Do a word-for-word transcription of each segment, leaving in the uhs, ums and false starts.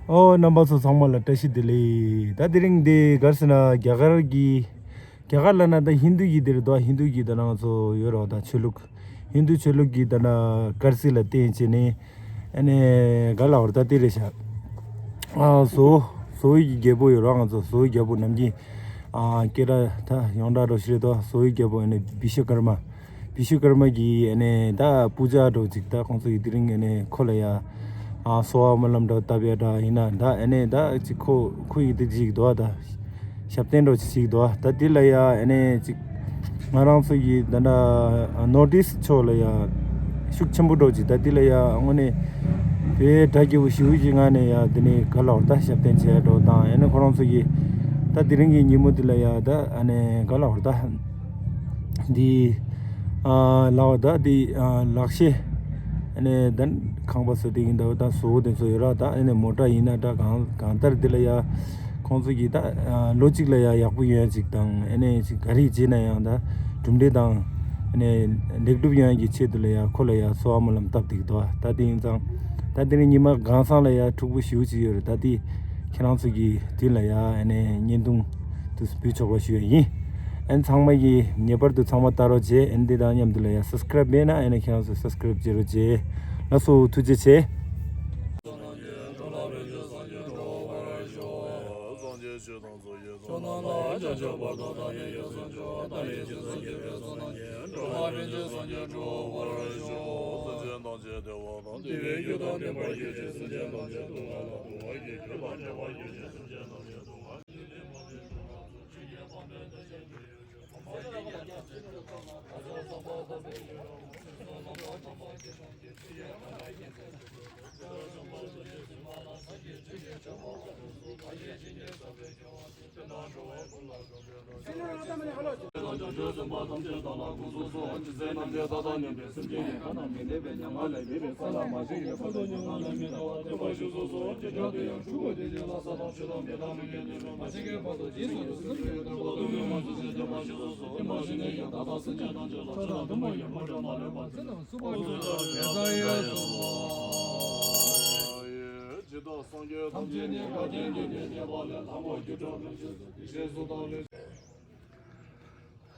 ཨོ། རྣམ་པ་ཚོ་ཚང་མ་ལ་བཀྲ་ཤིས་བདེ་ལེགས། ད་དེ་རིང་འདི་ག་རེ་ཟེར་ན། རྒྱ་གར་གྱི། རྒྱ་གར་ལབ་ན་ད་ཧིན་དུ་གི་འདིར་འདུག་ཧིན་དུ་གི་ད་ང་ཚོ་ཡོད་རེད་པ། ད་ཆོས་ལུགས། ཧིན་དུ་ཆོས་ལུགས་ཀྱི་ད་ན་སྐར་རྩིས་ལ་བརྟེན་བྱས་ནས། ཨ་ནི་ག་ལབ་དགོས་རེད། ད་དེ་རེད་ཤག་ཨ། བཟོ་བོ། བཟོ་བོ་གི་རྒྱལ་པོ་ཡོད་རེད་པ། ང་ཚོ་བཟོ་བོའི་རྒྱལ་པོ་ནམ་རྒྱུན། ཨ། སྐད་གྲགས་ད་ཡོངས་གྲགས་འདྲ་ཞིག་རེད་དོ། བཟོ་བོའི་རྒྱལ་པོ་ཨ་ནི་བི་ཤུ་ཀར་མ། བི་ཤུ་ཀར་མ་གི་ཨ་ནི་ད་པུ་ཇ་འདྲ་ཅིག་ད་ཁོང་ཚོ་ཡི་དེ་རིང་ཨ་ནི་ཁོ་ལ་ཡ། ཨ། གསོལ་བ་སྨོན་ལམ་འདྲ་བཏབ་ཡ་འདྲ་ཡིན་ན། ད་ཨ་ནི་ད་ཅིག་ཁོ་ཁོ་ཡི་དེ་ཅིག་འདུག་པ། ད་ཞབས་བརྟན་འདྲ་ཅིག་ཅིག་འདུག་པ། ད་དེ་ལ་ཡ་ཨ་ནི་ཅིག་ང་རང་ཚོ་གི་ད་ད་ནོར་ཨིསྟ་ཕྱོགས་ལ་ཡ་ཤུགས་ཆེན་པོ་འདྲ་ཅིག་ད་དེ་ལ་ཡ་དངོས་གནས་དཔེ་གྲ་རྒྱས་པོ་ཞེ་པོ་ཅིག་ངང་ནས་ཡ་དེ་ནས་ག་ལབ་དགོས་རེད། ད་ཞབས་བརྟན་བྱས་འདྲ་དང་། ཨ་ནི་ཁོ་རང་ཚོ་གི་ད་དེ་རིང་གི་ཉིན་མོ་དེ་ལ་ཡ་ད་ཨ་ནི་ག་ལབ་དགོས་རེད། ད་འདི། ཨ། ལག་པ་ད་འདི། ཨ། ལག་ཤེས། ཨ་ནི་ད་ཁང་པ་བཟོ་དེ་ཡིན་ད། ད་བཟོ་བོ་དེ་ཚོ་ཡོད་རེད་པ། ད་ཨ་ནི་མོ་ཊ་ཡིན་ན་འདྲ། གང་གང་ལྟར་འདི་ལ་ཡ་ཁོང་ཚོ་གི་ད། ཨ། ལོ་གཅིག་ལ་ཡ་ཡག་པོ་ཡོང་ཡ་ཅིག་དང་། ཨ་ནི་ཅིག་ག་རེ་བྱས་ན་ཡང་ད་གྲུབ་འབྲས་དང་། ཨ་ནི་ལེགས་གྲུབ་ཡོང་ཡ་གི་ཆེད་དུ་ལ་ཡ་ཁོ་ལ་ཡ་གསོལ་བ་སྨོན་ལམ་བཏབ་བསྡད་ཀྱི་འདུག་པ། ད་དེ་ཡིན་ཙང་ད་དེ་རིང་ཉི་མ་གང་བཟང་ལ་ཡ་འཁྲུག་པོ་ཞེ་པོ་ཅིག་ཡོད་རེད། ད་དེ་ཁྱེད་རང་ཚོ་གི་དེ་ལ་ཡ་ཨ་ནི་བརྙན་ཐུང་དུ་འབུལ་ཆོག་པ་ཞུ་ཡ་ཡིན། ཨ་ནི་ཚང་མ་གིས་ངེས་པར་དུ་ཚང་མ་ལྟ་རོགས་བྱེད། ཨ་ནི་དེ་དང་མཉམ་དུ་ལ་ཡ་སབ་སི་ཀ་རེབ་མེད་ན་ཨ་ནི་ཁྱེད་རང་ཚོས་སབ་སི་ཀ་རེབ་བྱེད་རོགས་བྱེད། ལགས་སོ། ཐུགས་རྗེ་ཆེ།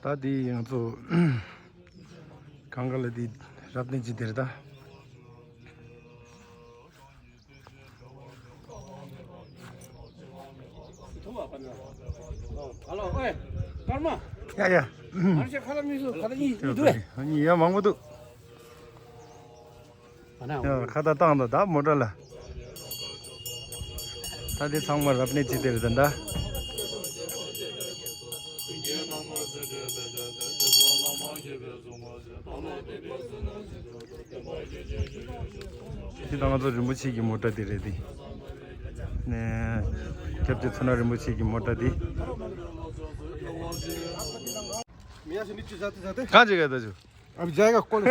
ད་འདི་ང་ཚོ་གང་ག་ལ་འདི་རབ་གནས་ཅིག་དེར་ད། ཨ་ལོ། ཨེ། ཀརྨ། ཡ་ཡ། ང་ཚོ་ཁ་ལག་མི་བཟོ། ཁ་ལག་གཉིས་གཉིས་འདུག་ཨེ། གཉིས་ཡ་མང་པོ་འདུག་ཡ། ཁ་བཏགས་བཏང་དང་། ད་མོ་ཊ་ལ། ད་དེ་ཚང་མ་རབ་གནས་ཅིག་དེར་ད་ད། འདི་ད་ང་ཚོ་རིན་པོ་ཆེ་གི་མོ་ཊ་འདི་རེད། འདི་ནས་སྐྱབས་རྗེ་མཚོ་སྣ་རིན་པོ་ཆེ་གི་མོ་ཊ་འདི། གང་ཅིག་ག་ད་ཆུ། अब जाएगा कौन?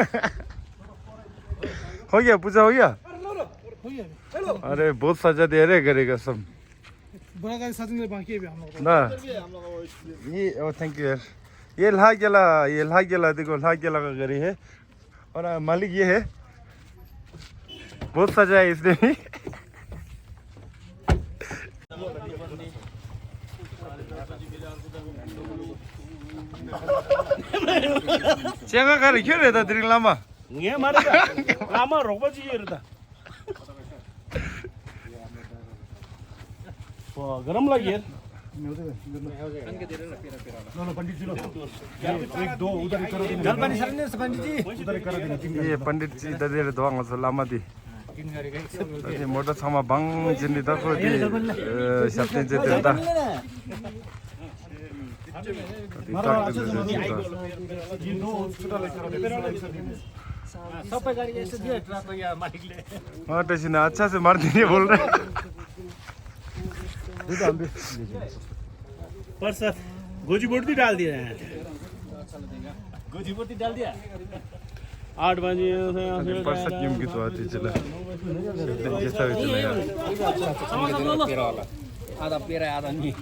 हो गया, पूजा हो गया? हो गया। अरे, बहुत सजा दे रहे, करेगा सब। बड़ा गाड़ी साथ में बाकी है अभी हम लोग का। ना। ये, ओ, थैंक यू यार। ये लाल किला, ये लाल किला देखो, लाल किला का गाड़ी है। और मालिक ये है। बहुत सजा है इसने। ཅེ་ང་ག་རེ་ཁྱོད་རེད་ད། དེ་རིང་བླ་མ། ངས་མ་རེད་ད། བླ་མ་རོགས་པ་ཅིག་ཡོད་རེད་ད། गरम लगे। पंडित जी लो। एक दो उधर ही करा देंगे। पंडित जी। उधर ही करा देंगे। ये पंडित जी इधर दे दो, वहाँ से लामा दी। अरे मोटा छामा बांग जिंदी तक होती। शब्द जे देता। ये दो छोटा लेकर आ देंगे। सब पे गाड़ी ऐसे दिया ट्रक या मालिक ले। मोटा जी ने अच्छा से मार देंगे बोल रहे। पर सर, गोजी बोर्ड भी डाल दिया है। गोजी बोर्ड भी डाल दिया। आठ बजे से यहाँ से अभी परसत नीम की तो आती चला। जैसा भी चला यार। आधा पेरा, आधा नहीं।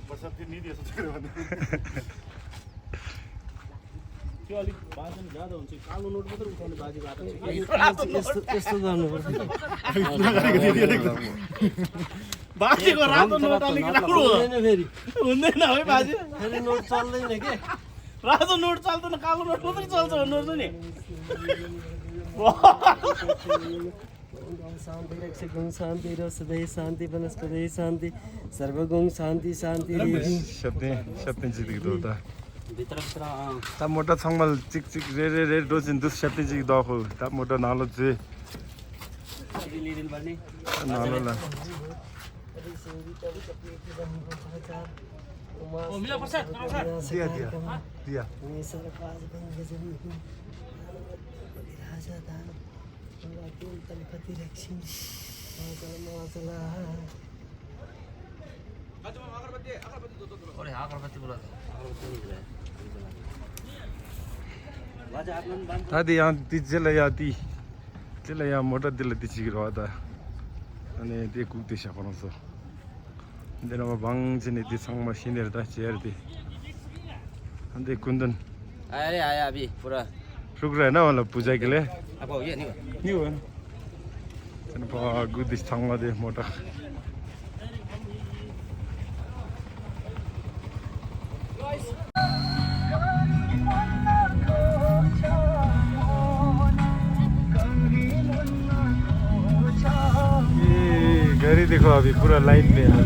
परसत फिर नहीं दिया, सोच के बंद। अलिक बाजे ज्यादा हुन्छ, कालो नोट मात्रै उठाउने बाजे गएको छ। यस्तो, यस्तो गर्नु पर्छ। बाजेको रातो नोट अलिक राम्रो हो। हुँदैन फेरि। हुँदैन है बाजे। फेरि नोट चल्दैन के? रातो नोट चल्दैन, कालो नोट मात्रै चल्छ भन्नुपर्छ नि। ओम शान्ति रक्षक ओम शान्ति र सधैँ शान्ति वनस्पति शान्ति सर्वगुण शान्ति शान्ति देवी। शब्दे शब्दे जित दो दा। भित्र भित्र, अँ। ता मोटा छङमल चिक चिक रे रे रे डो जिन दुस शब्दे जित दो हो। ता मोटा नालो जे। अभी ले दिन भर नहीं। नालो ला। ओ, मिला प्रसाद, प्रसाद। दिया, दिया, दिया। अरे, अगरबत्ती, अगरबत्ती दो, दो, दो। अगरबत्ती बोला था, अगरबत्ती नहीं दिलाया। बाजा आप लोग बंद। ད་དེ་ཡང་དེ་ཅི་ལ་ཡ་དེ། ཅི་ལ་ཡ་མོ་ཊ་དེ་ལ་དེ་ཅིག་རེད་བ་ད། ཨ་ནི་དེ་གུག་དེ་ཤ་ཁོ་རང་ཚོ། འདི་ནང་བང་ཅི་ནི་དེ་ཚང་མ་ཤི་ནེར་ད་ཅེར་དེ། ཨ་འདི་ཀུན་དོན། अरे आया अभी पूरा। रुक रहा है ना, मतलब पूजा के लिए। आपको ये नहीं हुआ? नहीं हुआ ना। चलो, बाबा, गुदिश थांगवा दे मोटा। ये गाड़ी देखो, अभी पूरा लाइन में है।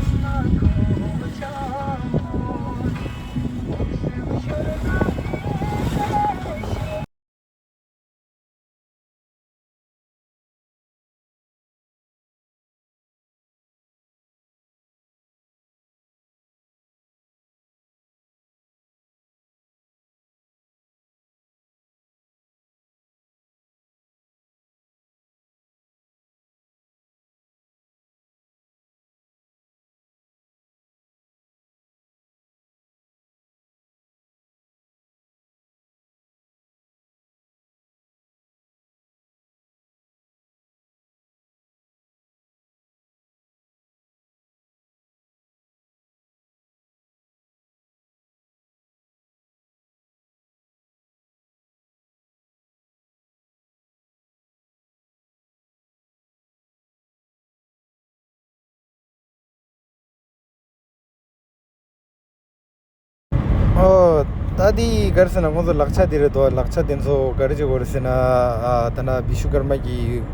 ཨོ། ད་དེ་ག་རེ་ཟེར་ན་ཁོང་ཚོ་ལག་ཆ་དེ་རེད་དོ། ལག་ཆ་དེ་ཚོ་ག་རེ་བྱེད་དགོས་རེད་ཟེར་ན། ཨ། ད་ན་བི་ཤུ་ཀརྨ་གི་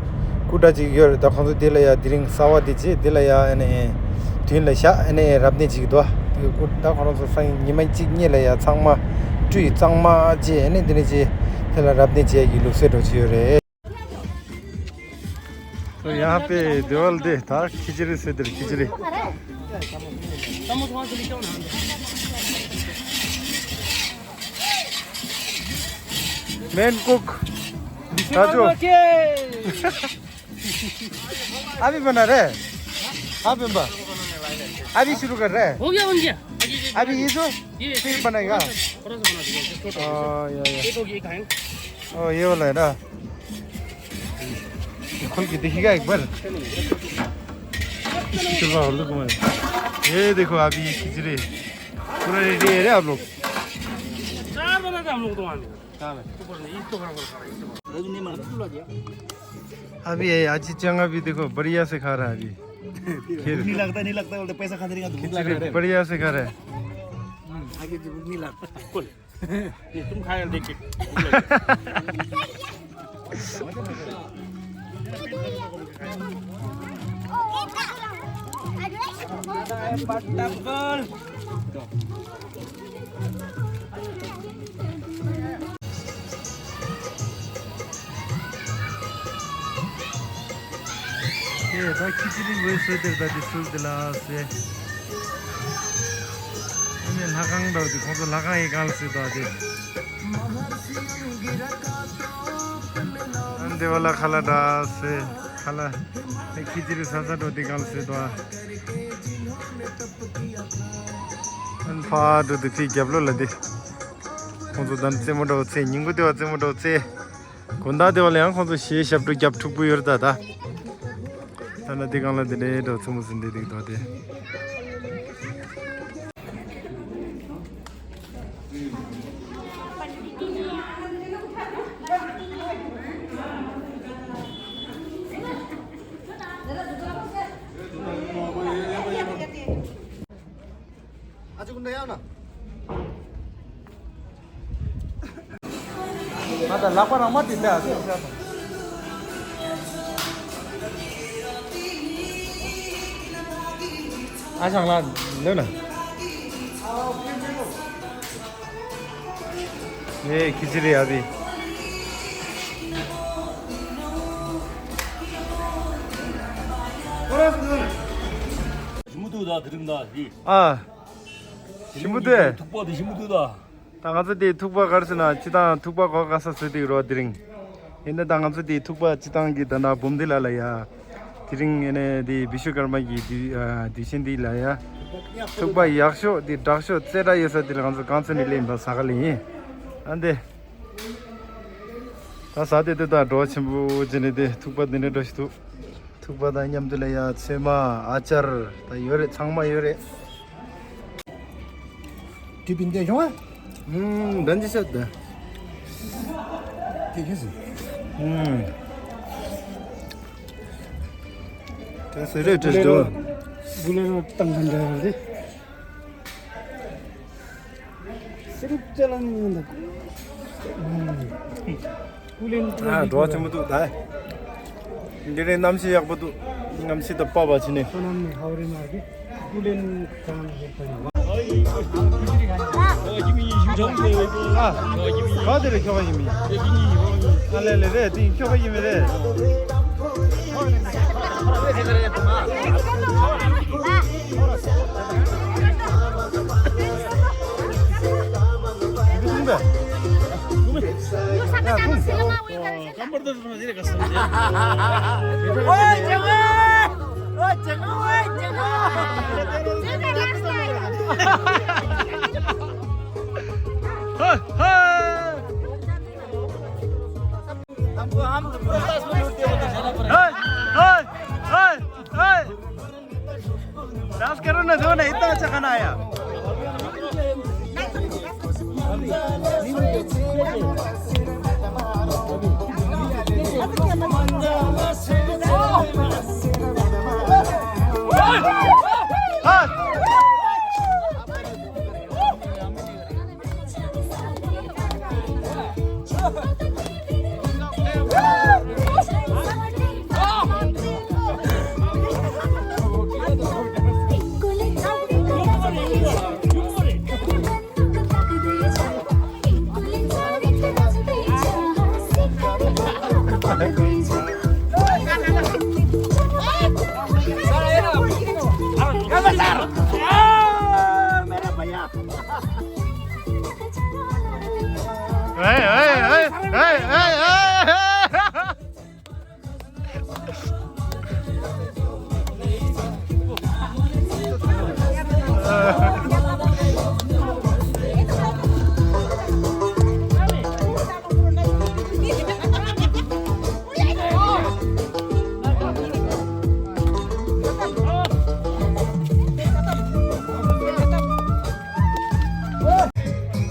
སྐུ་འདྲ་ཅིག་ཡོད་རེད། ད་ཁོང་ཚོ་དེ་ལ་ཡ་དེ་རིང་གསར་པ་དེ་བྱེད། དེ་ལ་ཡ་ཨ་ནི་མདུན་ལ་བཞག་ཨ་ནི་རབ་གནས་ཅིག་འདུག་དེ་སྐུ་ད་ཁོང་ཚོ་སང་ཉི་མ་གཅིག་གཉིས་ལ་ཡ་ཚང་མ་སྤྲུལ་གཙང་མ་བྱས་ཨ་ནི་དེ་ནས་བྱས་དེ་ལ་རབ་གནས་བྱས་ཀྱི་ལུགས་སྲོལ་འགྲོ་གི་ཡོད་རེད། तो यहाँ पे देवाल दे था खिचड़ी से इधर खिचड़ी। Main cook Raju. अभी बना रहे? हाँ बिम्बा। अभी शुरू कर रहे हैं? हो गया, बन गया। अभी ये जो ये फिर बनाएगा? थोड़ा सा बना दीजिए, छोटा हाँ, या, या। एक हो गया, एक खाएंगे। ओ, ये वाला है ना? खोल के देखिएगा एक बार। ये देखो, अभी ये खिचड़ी पूरा रेडी है रे आप लोग। चार बना था हम लोग तो वहाँ में। कहाँ में? ऊपर में, इस तो बराबर खा रहा है, इस तो बराबर। अभी ये अजीत चंगा भी देखो, बढ़िया से खा रहा है अभी। खीर। नहीं लगता, नहीं लगता, बोलते पैसा खाते रहेगा तो भूख लग रहा है। बढ़िया से खा रहा है। हम्म, आगे जो भूख नहीं लगता। ये तुम खाया देख के। ཁྱེད་ད་ཁྱི་ཅི་རིང་བོའི་སོས་དེར་ད་དེ་ཚུལ་དེ་ལ་ཟེ། ཨ་ནི་ལྷ་ཁང་འདྲ་བོ་དེ་ཁོང་ཚོ་ལྷ་ཁང་ཡི་གང་ལ་ཟེར་ད་དེ། ཨ་འདི་བ་ལ་ཁ་ལ་འདྲ་ཟེ། ཁ་ལ་ཨ་ཁྱི་ཅི་རིང་ས་ས་འགྲོ་དེ་གང་ལ་ཟེར་ད། ཨ་ནི་ཕ་འགྲོ་དེ་ཕི་རྒྱབ་ལོ་ལ་དེ། ཁོང་ཚོ་ད་རྩེད་མོ་འདྲ་བོ་རྩེ། ཉིན་གུང་དེ་བ་རྩེད་མོ་འདྲ་བོ་རྩེ། དགོང་དག་དེ་བ་ལ་ཡང་ཁོང་ཚོ་གཞས་ཞབས་བྲོ་རྒྱབ་འཁྲུག་པོ་ཡོད་རེད་ད་ད། ད་ན་དེ་གང་ལ་དེ་འདྲའི་འགྲོ་ཚོ་མོ་ཟིན་དེ་འདུག་ད་དེ། ད་ལག་པ་རང་མ་དེ་ལྟ་ཨ་ཅང་ལ་ལོས་ན། ཨེ་ཁི་ཅི་རེད་ཡ་དེ། ཞིམ་པོ་འདུག་ད་དེ་རིང་ད་ཡི། ཨ། ཞིམ་པོ་འདུག་ཐུག་པ་དེ་ཞིམ་པོ་འདུག་ད། ད་ང་ཚོ་དེ་ཐུག་པ་གར་སོང་ན་སྤྱི་བཏང་ཐུག་པ་གོ་ག་ས་བཟོས་དེ་རོ་དེ་རིང་། ཡིན་ན་ད་ང་ཚོ་དེ་ཐུག་པ་སྤྱི་བཏང་གི་ད་ན་འབུམ་དེ་ལ་ལ་ཡ། དེ་རིང་ཡིན་ནས་དེ་བི་ཤུ་ཀར་མ་གི་དུས་ཨ་དུས་ཆེན་དེ་ལ་ཡ། ཐུག་པ་ཡག་ཤོས་དེ་དྲག་ཤོས་རྩེ་གྲ་ཡོད་ས་དེ་ལ་ང་ཚོ་རྐང་ཚ་ནས་སླེབས་ཡིན་པ་ཟ་ག་ལ་ཡིན། ཨ་འདི། ད་ཟ་དེ་དེ་ད་འགྲོ་ཆེན་པོ་བྱས་ནས་དེ་ཐུག་པ་འདི་འདྲ་འགྲོ་ཞིག་འདུག་ཐུག་པ་དང་མཉམ་དུ་ལ་ཡ་ཚོད་མ་ཨ་ཅར་ད་ཡོད་རེད། ཚང་མ་ཡོད་རེད། དྲི་བིན་ཏེ་བྱུང་ཨ། ཨུམ། འདྲ་འཇི་ཤ་ད། དེ་ཁེ་སི། ཨུམ། དེ་སེ་རེ་ཏྲེ་ཏོ། བུ་ལེ་རོ་བཏང་ག་འདྲ་རེད། སེ་རུ་ཅ་ལ་ནི་ཡོང་ད། ཨུམ། ཀུ་ལེན་ཨ་འགྲོ་བ་ཆེན་པོ་འདུག་ད། འདི་རེད། གནམ་གཤིས་ཡག་པོ་འདུག་གནམ་གཤིས་ད་དཔའ་བ་བྱས་ནས། ཁོ་རྣམས་ནི་ཧའོ་རི་མ་གི་ཀུ་ལེན་གང་རེད་པ་ཡིན། ཨ། ག་དེ་རེད། ཁྱོ་ག་ཡིན་མིན། ཨ་ལེ་ལེ་རེད། དེ་ཁྱོ་ག་ཡིན་མིན་རེད། डांस करो ना, दो ना, इतना अच्छा खाना आया।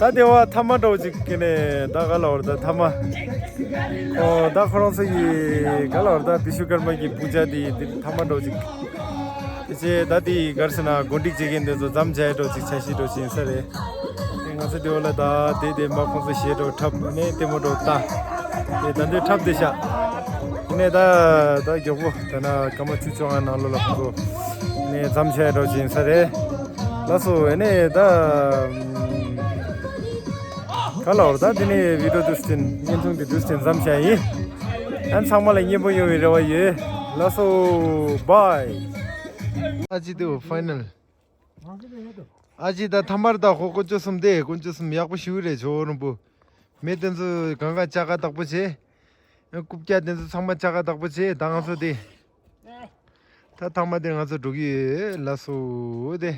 ད་དེ་བ་ཐ་མ་འདྲ་བོ་ཅིག་གི་ནས་ད་ག་ལ་བར་ད་ཐ་མ། ཨོ་ད་ཁོ་རང་ཚོ་གི་ག་ལ་བར་ད་བི་ཤུ་ཀར་མ་གི་པུ་ཇ་དེ་དེ་ཐ་མ་འདྲ་བོ་ཅིག་དེ་ཚེ་ད་དེ་གར་སོང་ན་གོ་སྒྲིག་བྱེད་མཁན་དེ་ཚོ་མཚམས་བཅད་འགྲོ་ཅིག་ཆ་ཤས་འགྲོ་ཅིག་ཡིན་ས་རེད། དེ་ང་ཚོ་དེ་བ་ལ་ད་དེ་དེ་མ་ཁོང་ཚོ་ཞེ་འགྲོ་འཁྲབ་ནས་ལྟད་མོ་འགྲོ་ལྟ། དེ་ད་འདི་འཁྲབ་དེ་ཤ། དེ་ནས་ད་ད་མགྱོགས་པོ་ད་ན་སྐར་མ་བཅུ་བཅོ་ལྔ་ནང་ལོ་ལ་ཁོང་ཚོ་ནས་མཚམས་བཅད་འགྲོ་ཅིག་ཡིན་ས་རེད། ལགས་སོ། ཨ་ནི་ད་ག་ལ་བར་ད་དེ་ནས་བི་ཌིའོ་དུ་སྟེན་བརྙན་ཐུང་དེ་དུ་སྟེན་མཚམས་བཅད་ཡིན། ཨ་ནི་ཚང་མ་ལ་མཉེས་པོ་ཡོང་བའི་རེ་བ་ཡོད། ལགས་སོ། བྷའི། ཨ་ཅི་དེ་ཕའི་ནལ། ཨ་ཅི་ད་ཐ་མར་ད་ཧོ་དཀོན་མཆོག་གསུམ་དེ་དཀོན་མཆོག་གསུམ་ཡག་པོ་ཞུ་རེད། ཇོ་བོ་རིན་པོ། མི་དེ་ཚོ་གང་ག་ཅག་ག་བདག་པོ་བྱེད། རྐུབ་བཀྱག་དེ་ཚོ་ཚང་མ་ཅག་ག་བདག་པོ་བྱེད། ད་ང་ཚོ་དེ། ད་ཐ་མ་དེ་ང་ཚོ་འགྲོ་གི་ཡོད། ལགས་སོ་དེ།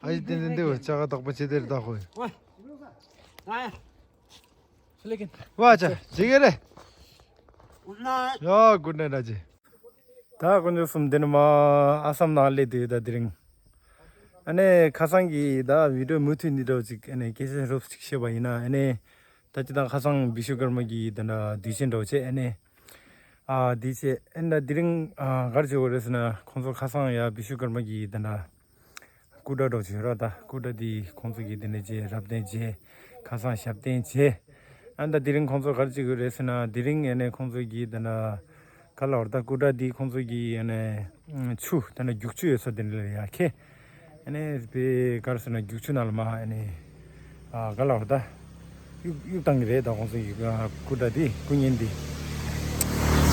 ཨ་ཅི་དེ་ཚོ་འདི་ཅག་ག་བདག་པོ་བྱེད་དེ་རེད་ད་ཧོ། ཝ་ཅ་ཇི་གེ་རེད། ཡ་གུད་ནའི་ཊ་ཨ་ཅེ། ད་དཀོན་མཆོག་གསུམ་འདི་ནི་མ་ཨ་སམ་ནང་སླེབས་དུས་ད་དེ་རིང་། ཨ་ནི་ཁ་སང་གི་ད་བི་ཌིའོ་མུ་མཐུད་འདི་འདྲ་བོ་ཅིག་ཨ་ནི་སྐད་ཆ་རོབ་ཅིག་བཤད་པ་ཡིན་ན། ཨ་ནི་ད་ཅི་ད་ཁ་སང་བི་ཤུ་ཀར་མ་གི་ད་ན་དུས་ཆེན་འདྲ་བོ་བྱས། ཨ་ནི་ཨ་དེ་བྱས། ཨ་ནི་ད་དེ་རིང་ཨ་ག་རེ་བྱེད་དགོས་རེད་ཟེར་ན། ཁོང་ཚོ་ཁ་སང་ཡ་བི་ཤུ་ཀར་མ་གི་ད་ན་སྐུ་འདྲ་འདྲ་བོ་ཅིག་ཡོད་ར། ད་སྐུ་འདྲ་དེ་ཁོང་ཚོ་གི་དེ་ནས་བྱས། རབ་གཏན་བྱས། ཁ་སང་ཞབས་བརྟན་བྱས། ཨ་ད་དེ་རིང་ཁོང་ཚོ་ག་རེ་བྱེད་ཀྱི་ཡོད་རེད་ཟེར་ན། དེ་རིང་ཨ་ནི་ཁོང་ཚོ་གི་དེ་ན་ག་ལབ་དགོས་རེད། ད་སྐུ་དྲག་འདི་ཁོང་ཚོ་གི་ཨ་ནི་ཆུ་དེ་ན་རྒྱུག་ཆུ་ཡོད་ས་དེ་འདྲ་ལ་ཡར་འཁྱེར། ཨ་ནི་དཔེ་ག་རེ་ཟེར་ན་རྒྱུག་ཆུ་ནང་ལ་མར་ཨ་ནི་ཨ་ག་ལབ་དགོས་རེད། ད་གཡུག་གཡུག་བཏང་གི་རེད། ད་ཁོང་ཚོ་གི་ཨ་སྐུ་དྲག་འདི་སྐུ་བརྙན་འདི།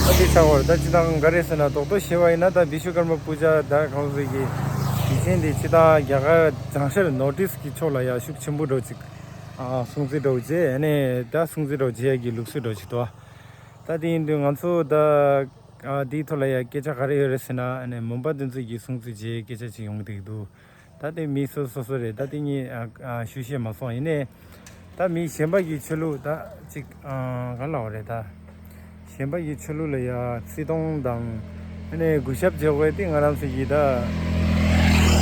ཨ་དེ་ཆགས་པ་རེད། ད་སྤྱིར་བཏང་ག་རེ་ཟེར་ན་རྡོག་རྡོག་བཤད་པ་ཡིན་ན། ད་བི་ཤུ་ཀརྨ་པུ་ཇ་ད་ཁོང་ཚོ་གི་དུས་ཆེན་འདི་སྤྱིར་བཏང་རྒྱ་གར་བྱང་ཤར་ནོར་ཨིསཊ་གི་ཕྱོགས་ལ་ཡ་ཤུགས་ཆེན་པོ་འདྲ་བོ་ཅིག་ཨ་སྲུང་བརྩི་འདྲ་བོ་བྱས། ཨ་ནི་ད་སྲུང་བརྩི་འདྲ་བོ་བྱེད་ཡ་གི་ལུགས་སྲོལ་འདྲ་བོ་ཅིག་འདུག་ད་དེ་ཡིན་དུས་ང་ཚོ་ད་ཨ་དེའི་ཐོག་ལ་ཡ་སྐད་ཆ་ག་རེ་ཡོད་རེད་ཟེར་ན། ཨ་ནི་མོན་པ་དེ་ཚོ་གི་སྲུང་བརྩི་བྱེད་ཡའི་སྐད་ཆ་ཅིག་ཡོང་གི་འདུག་ད་དེ་མི་སོ་སོ་སོ་རེད། ད་དེ་ངས་ཨ་ཨ་ཞུ་ཤེས་མ་སོང་། ཡིན་ནའི་ད་མི་གཞན་པ་གི་ཆོས་ལུགས་ད་ཅིག་ཨ་ག་ལབ་དགོས་རེད། ད་གཞན་པ་གི་ཆོས་ལུགས་ལ་ཡ་བརྩི་མཐོང་དང་ཨ་ནི་གུས་ཞབས་བྱེད་དགོས་དེ། ང་རང་ཚོ་གི་ད་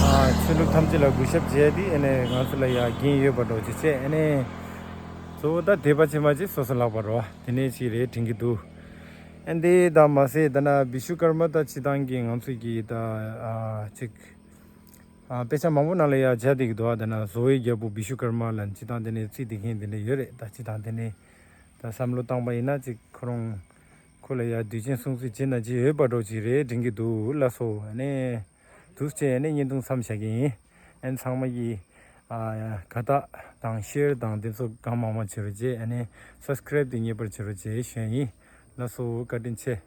ཨ་ཆོས་ལུགས་ཐམས་ཅད་ལ་གུས་ཞབས་བྱེད་དེ་ཨ་ནི་ང་ཚོ་ལ་ཡ་འགན་ཡོད་པ་འདྲ་བོ་ཅིག་བྱས། ཨ་ནི་གཙོ་བོ་ད་དད་པ་བྱེད་མ་བྱེད་སོ་སོ་ལག་པ་རེད་བ། དེ་ནས་ཅིག་རེད་དྲན་གྱི་འདུག་ཨ་འདི་ད་མ་ཟད་ད་ན་བི་ཤུ་ཀརྨ་ད་སྤྱིར་བཏང་གི་ང་ཚོ་གི་ད་ཨ་ཅིག་ཨ་དཔེ་ཆ་མང་པོ་ནང་ལ་ཡ་མཇལ་བསྡད་ཀྱི་འདུག་ཨ་དེ་ན་བཟོ་བོའི་རྒྱལ་པོ་བི་ཤུ་ཀརྨ་ལབ་ནས་སྤྱིར་བཏང་དེ་ནས་རྩིས་འདི་མཁན་དེ་འདྲ་ཡོད་རེད། ད་སྤྱིར་བཏང་དེ་ནས་ད་བསམ་བློ་བཏང་པ་ཡིན་ན་ཅིག་ཁོ་རང་ཁོ་ལ་ཡ་དུས་ཆེན་སྲུང་བརྩི་བྱེད་ན་བྱེད་འོས་པ་འདྲ་བོ་ཅིག་རེད་དྲན་གྱི་འདུག་ལགས་སོ། ཨ་ནི་འདུག་སེ་བྱས་ཨ་ནི་བརྙན་ཐུང་མཚམས་བཞག་གི་ཡིན། ཨ་ནི་ཚང་མ་གིས་ཨ་དགའ་རྟགས་དང་ཤེར་དང་དེ་ཚོ་གང་མང་མང་བྱེད་རོགས་བྱེད། ཨ་ནི་སབ་སི་ཀ་རེབ་དེ་ངེས་པར་བྱེད་རོགས་བྱེད་ཞུ་ཡ་ཡིན། ལགས་སོ། བཀའ་དྲིན་ཆེ།